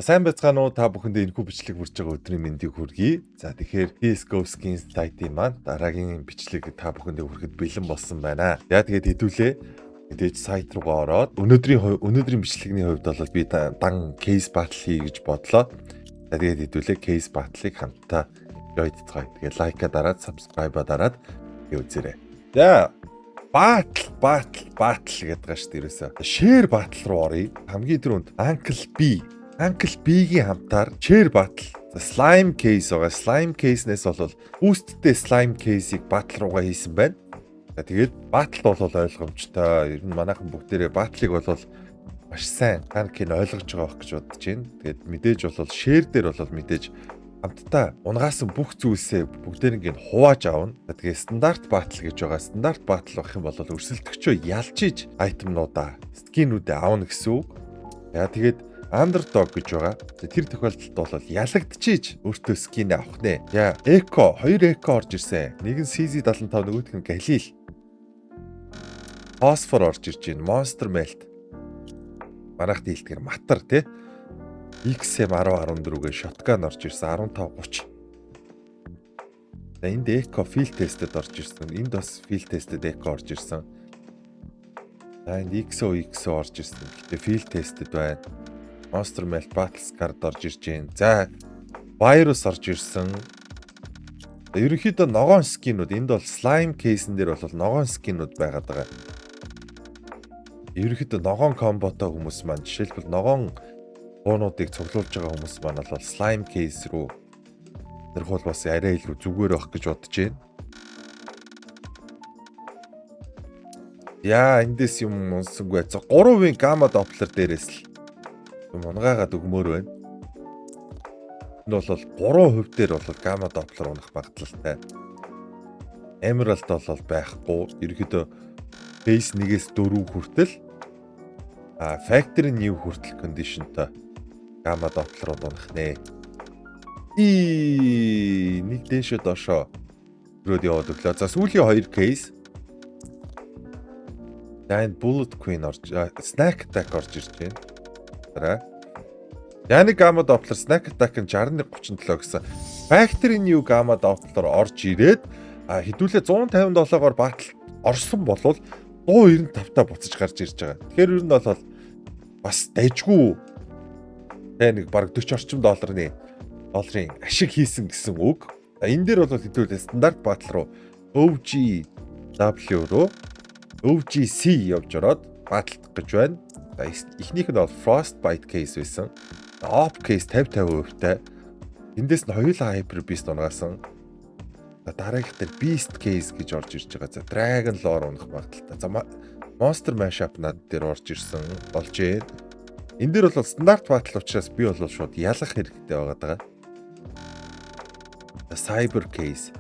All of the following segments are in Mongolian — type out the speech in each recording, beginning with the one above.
Сайн байцгаана уу, та бүхэндээ энэхүү бичлэг хүрч байгаа өдрийн мэндийг хүргэе. За, тэгэхээр CS:GO Skins сайтын маань дараагийн бичлэг та бүхэндээ хүрэхэд бэлэн болсон байна. За, тэгээд хэдүүлээ мэдээж сайт руугаа ороод өнөөдрийн бичлэгний хувьд бол би дан case battle хий гэж бодлоо. За, тэгээд хэдүүлээ case battle-ыг хамтдаа enjoy цгаая. Тэгээд like-аа дараад, subscribe-аа дараад үзээрэй. За, battle, battle, battle гэдэг байгаа шүү дээ ерөөсөө. Share battle руу оръё. Хамгийн түрүүнд Uncle B, Uncle B-гийн хамтаар Share Battle. За, slime case байгаа. Slime case-нээс бол boost-тэй slime case-ийг battle руугаа хийсэн байна. За, тэгээд battle бол ойлгомжтой. Ер нь манайхан бүгдээрээ battle-ыг бол маш сайн танкийг ойлгож байгаа байх гэж бодож байна. Тэгээд мэдээж бол share дээр бол мэдээж хамтдаа унагаасан бүх зүйлсээ бүгдээринг нь хувааж авна. За, тэгээд стандарт battle гэж байгаа. Стандарт battle байх юм бол өрсөлдөгчөө ялж иж item-нуудаа, skin-үүдээ авна гэсэн үг. За, тэгээд underdog гэж байгаа. Тэр тохиолдолд бол ялагдчихийж өөртөө skin авах нэ. Я, Eco, хоёр Eco орж ирсэн. Нэг нь CZ75, нөгөөх нь Galil. Phosphor орж ирж байна. Monster Melt. Манайх дийлдгээр матар тий. XM 10 14-гээ shotgun орж ирсэн, 15 30. За, энд Eco field tested орж ирсэн. Энд бас field tested Eco орж ирсэн. За, энд XO XO орж ирсэн. Гэтэ field tested байна. Monster Melt Battle Scarred орж ирж байна. За, Virus орж ирсэн. Ерөнхийдөө ногоон skin-үүд, энд бол slime case-н дээр бол ногоон skin-үүд байгаад байгаа. Ерөнхийдөө ногоон combo-той хүмүүс маань, жишээлбэл, ногоон буунуудыг цуглуулж байгаа хүмүүс маань бол slime case руу нэрх бол бас арай илүү зүгээр байх гэж бодож байна. Яа, эндээс юм унсангүй. За, 3% gamma doppler дээрээс л юм унгаагаад өгмөр байна. Энэ бол 3% дээр бол gamma doppler унах магадлалтай. Emerald бол байхгүй. Ерөнхийдөө base 1-ээс 4 хүртэл, factory new хүртэл condition-той gamma doppler-ууд унах нэ. И нэг дээшээ доошоо өрөөд яваад өглөө. За, сүүлийн хоёр case. За, энэ Bullet Queen орж, Snack Attack орж ирж байна. Дараа. Яны Gamma Doppler, Snack Attack нь 6137 гэсэн. Factory New Gamma Doppler орж ирээд хэдүүлээ 157-оор battle орсон болвол 195 та буцаж гарч ирж байгаа. Тэгэхээр ер нь бол бас дайжгүй тэ нэг баг 40 орчим долларын ашиг хийсэн гэсэн үг. Энэ дээр бол хэдүүлээ стандарт battle руу OGW руу OGC явж ороод battle-дах гэж байна. За, эхнийх нь бол Frostbite case байсан. AWP case 50 50% тай. Эндээс нь хоёулаа Hyper Beast унагаасан. За, дараагийнх дээр Beast case гэж орж ирж байгаа. За, Dragon Lore унах магадлалтай. За, Monster Mashup над дээр орж ирсэн болж. Энэ дээр бол стандарт battle учраас би бол шууд ялах хэрэгтэй байгаа даа. Cyber case.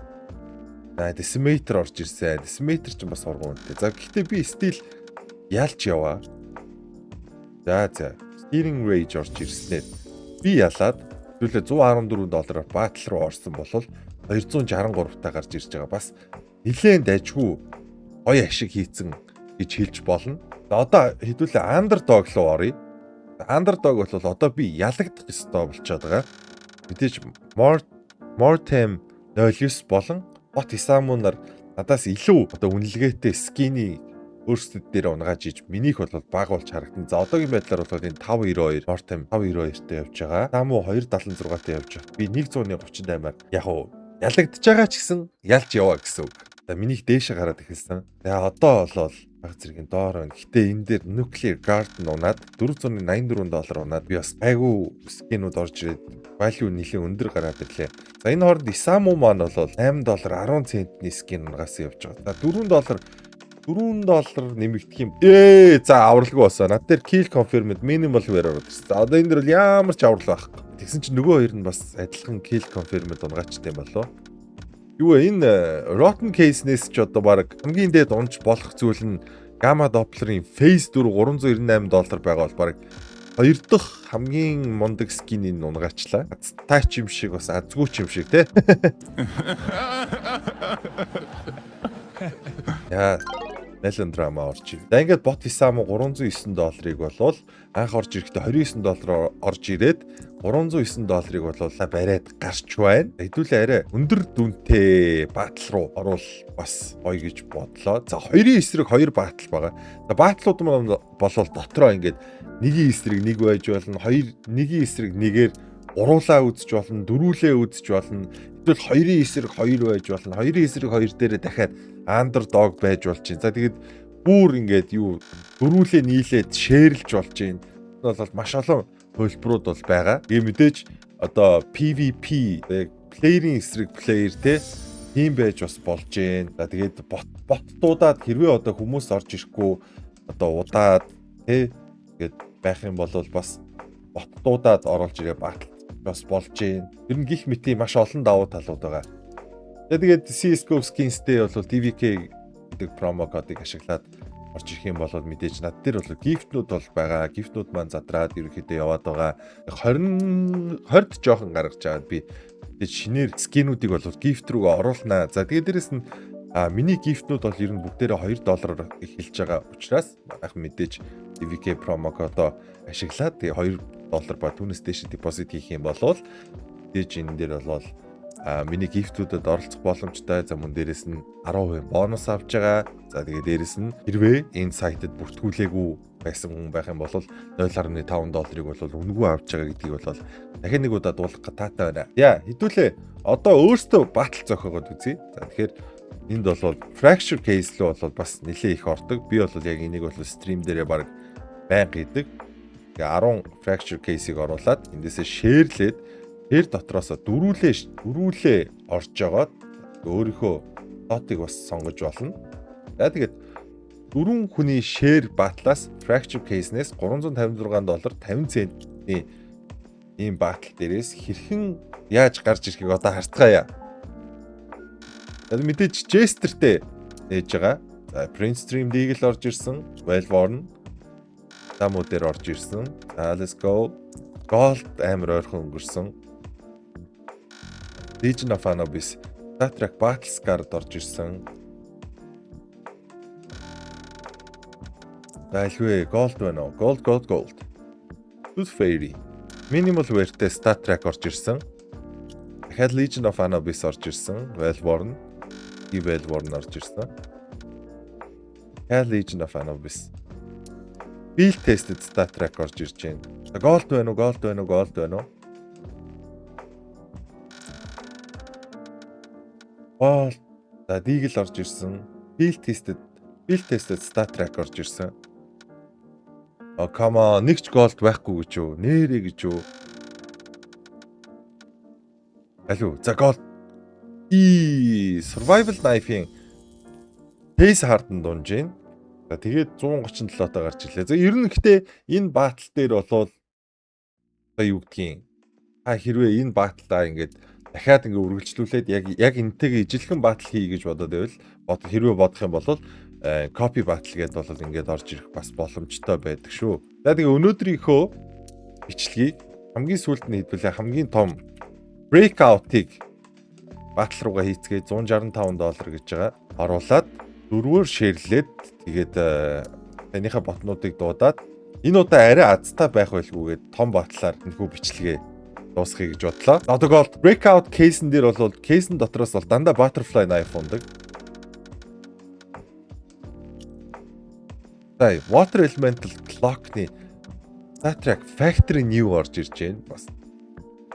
За, Decimator орж ирсэн. Decimator ч бас урган үнэтэй. За, гэхдээ би still ялж яваа. За. Steering Rage орж ирснээр би ялаад төлөө 114 доллараар battle руу орсон бол 263 та гарч ирж байгаа. Бас нилээн дайжгүй гоё ашиг хийцэн гэж хэлж болно. За, одоо хэдүүлээ underdog руу оръё. Underdog бол одоо би ялагдах ёстой болчиход байгаа. Мэдээж Mortem 09 болон Бот Исамунаар надаас илүү одоо үнэлгээтэй skin-ий өөрсдөд дээр унгааж иж минийх бол бага болж харагдана. За, одоогийн байдлаар бол энэ 592 Mortem 592-тэй явж байгаа. Саму 276-тай явж байгаа. Би 138-аар яг уу ялагдж байгаа ч гэсэн ялж яваа гэсэн үг. За, минийх дээшээ гараад эхэлсэн. Тэгээ одоо болол баг зэргийн доор байна. Гэтэ энэ дээр Nuclear Garden унаад 484 доллар унаад би бас гайгүй skin-үүд орж ирээд value нэлээд өндөр гараад ирлээ. За, энэ хооронд Isamu маань бол 8 доллар 10 центний skin унгаас явж байгаа. За, 4 доллар, 4 доллар нэмэгдэх юм. За, авралгүй болсон. Над дээр kill confirmed minimal wear ороод ирсэн. За, одоо энэ дэр бол ямар ч аврал байхгүй. Тэгсэн чинь нөгөө хоёр нь бас адилхан kill confirmed унгаачтай юм болов. Юу вэ, энэ Rotten case-нээс ч одоо баг хамгийн дээд унж болох зүйл нь Gamma Doppler-ын Phase 4 398 доллар байгаа бол баг хоёр дахь хамгийн мундаг skin-ийг унгаачлаа. Таач юм шиг, бас азгүй ч юм шиг те. Яа. Melodrama орж ир. За, ингээд бот Isamu 309 долларыг болвол анх орж ирэхдээ 29 доллараар орж ирээд 309 долларыг болвол бариад гарч байна. Хэдүүлээ арай өндөр дүнтэй battle руу орвол бас гоё гэж бодлоо. За, хоёрын эсрэг хоёр battle байгаа. За, battle ууд маань болвол дотроо ингээд нэгийн эсрэг нэг байж болно. Хоёр нэгийн эсрэг нэгээр гуруулаа үзэж болно, дөрүүлээ үзэж болно. Эсвэл хоёрын эсрэг хоёр байж болно. Хоёрын эсрэг хоёр дээрээ дахиад underdog байж болж байна. За, тэгээд бүр ингээд юу дөрүүлээ нийлээд share лж болж байна. Энэ бол маш олон хувилбарууд бол байгаа. Тэгээ мэдээж одоо PvP, яг player-ийн эсрэг player те, тийм байж бас болж байна. За, тэгээд бот боттуудаад хэрвээ одоо хүмүүс орж ирэхгүй одоо удаад те ингээд байх юм бол бас боттуудаад оруулж ирээ battle бас болж байна. Ер нь гих мэтийн маш олон давуу талууд байгаа. Тэгээд CS:GO skins-тэй бол DVK гэдэг promo кодыг ашиглаад орж ирэх юм бол мэдээж над дээр бол gift нүүд бол байгаа. Gift нүүд маань задраад ерөнхийдөө яваад байгаа. 20 20-д жоохон гаргаж аваад би мэдээж шинээр skin үүдийг бол gift рүүгээ оруулнаа. За, тэгээд дээрэс нь миний gift нүүд бол ер нь бүгдээрээ 2 доллараар эхэлж байгаа учраас манайх мэдээж DVK promo кодоо ашиглаад тэгээ 2 доллар ба түүнээс дээш депозит хийх юм бол мэдээж энэ дээр бол миний gift үүдэд оролцох боломжтой. За, мөн дээрэс нь 10% бонус авч байгаа. За, тэгээ дээрэс нь хэрвээ энэ сайтад бүртгүүлээгүй байсан хүн байх юм бол 0.5 долларыг бол үнэгүй авч байгаа гэдгийг бол дахин нэг удаа дуулах таатай байна. Яа, хэдүүлээ одоо өөртөө battle зохиогоод үзье. За, тэгэхээр энд бол fracture case рүү бол бас нэлээ их ордог. Би бол яг энийг бол stream дээрээ баг байнга хийдэг. Тэгээ 10 fracture case-ийг оруулаад эндээсээ share лээд тэр дотроосоо дөрүүлээ дөрүүлээ орж жагаад өөрийнхөө дотыг бас сонгож болно. За, тэгээд дөрвөн хүний share battle аас fracture case-нээс 356 доллар 50 центний ийм battle дээрээс хэрхэн яаж гарч ирэхийг одоо харцгаая. За, мэдээж Jester-тэй нээж байгаа. За, Printstream Deagle орж ирсэн. Well Worn Дамуу дээр орж ирсэн. За, let's go. Gold амар ойрхон өнгөрсөн. Legion of Anubis, StatTrak Battle Scarred орж ирсэн. За, альвэ Gold байна уу? Gold, gold, gold. Tooth Fairy. Minimal Wear-тэй StatTrak орж ирсэн. Дахиад Legion of Anubis орж ирсэн. Well Worn. Well Worn орж ирсэн. Дахиад Legion of Anubis. Field Tested StatTrak орж ирж байна. За, Gold байна уу? Gold байна уу? Gold байна уу? Gold. За, Deagle орж ирсэн. Field Tested StatTrak орж ирсэн. Oh, come on, нэг ч gold байхгүй гэж юу? Нэрээ гэж юу? Алуу. За, gold. И survival knife-ийн case hardened унж гин. За, тэгээд 137-той гарч ирлээ. За, ер нь гэхдээ энэ battle дээр болвол одоо юу гэдгийг, та хэрвээ энэ battle аа ингээд дахиад ингээ үргэлжлүүлээд яг энтэйгээ ижилхэн battle хий гэж бодоод байвал бод хэрвээ бодох юм бол copy battle гэдээ бол ингээд орж ирэх бас боломжтой байдаг шүү. За, тэгээ өнөөдрийнхөө бичлэгийг хамгийн сүүлд нь хэдүүлээ хамгийн том breakout-ыг battle руугаа хийцгээ 165 доллар гэж байгаа. Оруулаад дөрвөөр share лээд тэгээд таныхаа bot нуудыг дуудаад энэ удаа арай азтай байх байлгүйгээд том battle аар энэхүү бичлэгээ дуусгая гэж бодлоо. Одоо gold breakout case-н дээр бол case-н дотроос бол дандаа butterfly knife ундаг. За, Water Elemental Clock-ны StatTrak Factory New орж ирж байна. Бас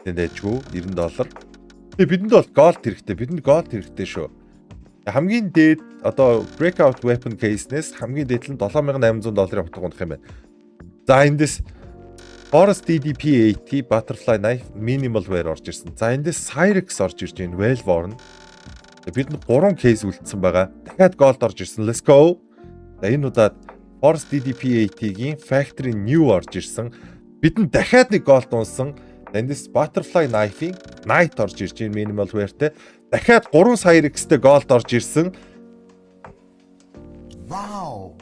тэндээжгүй 90 доллар. Тэгээ бидэнд бол gold хэрэгтэй. Бидэнд gold хэрэгтэй шүү. Хамгийн дээд одоо breakout weapon case-нээс хамгийн дээд нь 7800 долларын утга унах юм байна. За, эндээс Forest DDP-80 Butterfly Knife Minimal Wear орж ирсэн. За, эндээс Cyrex орж ирж байна. Well Worn. Бидэнд 3 case үлдсэн байгаа. Дахиад gold орж ирсэн. Let's go. За, энэ удаад Forest DDP-80-ийн Factory New орж ирсэн. Бидэнд дахиад нэг gold унсан. Эндээс Butterfly Knife-ийн Knight орж ирж байна Minimal Wear-тэй. Дахиад 3 Cyrex-тэй gold орж ирсэн. Вау.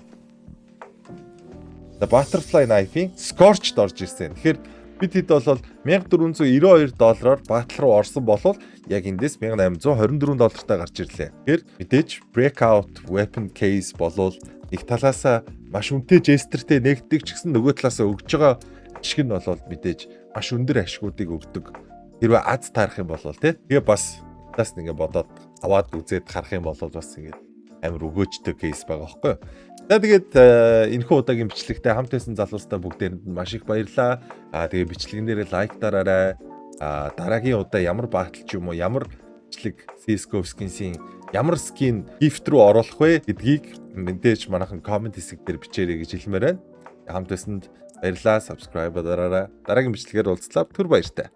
The Butterfly Knife-ийн Scorched орж ирсэн. Тэгэхээр Бид хэд бол 1492 доллараар battle руу орсон болвол яг эндээс 1824 доллартай гарч ирлээ. Тэгэхээр мэдээж breakout weapon case болвол нэг талаасаа маш үнэтэй Jester тэй нэгддэг ч гэсэн нөгөө талаасаа өгж байгаа ашиг нь болвол мэдээж маш өндөр ашгуудыг өгдөг. Хэрвээ аз таарах юм бол тий. Тэгээ бас тас ингээ бодоод аваад үзээд харах юм бол бас ингээ амар өгөөжтэй case байгаа байхгүй юу. За, тэгээд энэхүү удаагийн бичлэгтээ хамт байсан залуустаа бүгдээрэнд нь маш их баярлалаа. Аа, тэгээ бичлэгэн дээрээ like дараарай. Аа, дараагийн удаа ямар battle ч юм уу, ямар бичлэг, CS:GO skins-ийн ямар skin gift руу оруулах вэ гэдгийг мэдээж манайхан comment хэсэг дээр бичээрэй гэж хэлмээр байна. Хамт байсанд баярлалаа. Subscribe дараарай. Дараагийн бичлэгээр уулзлаа. Түр баяртай.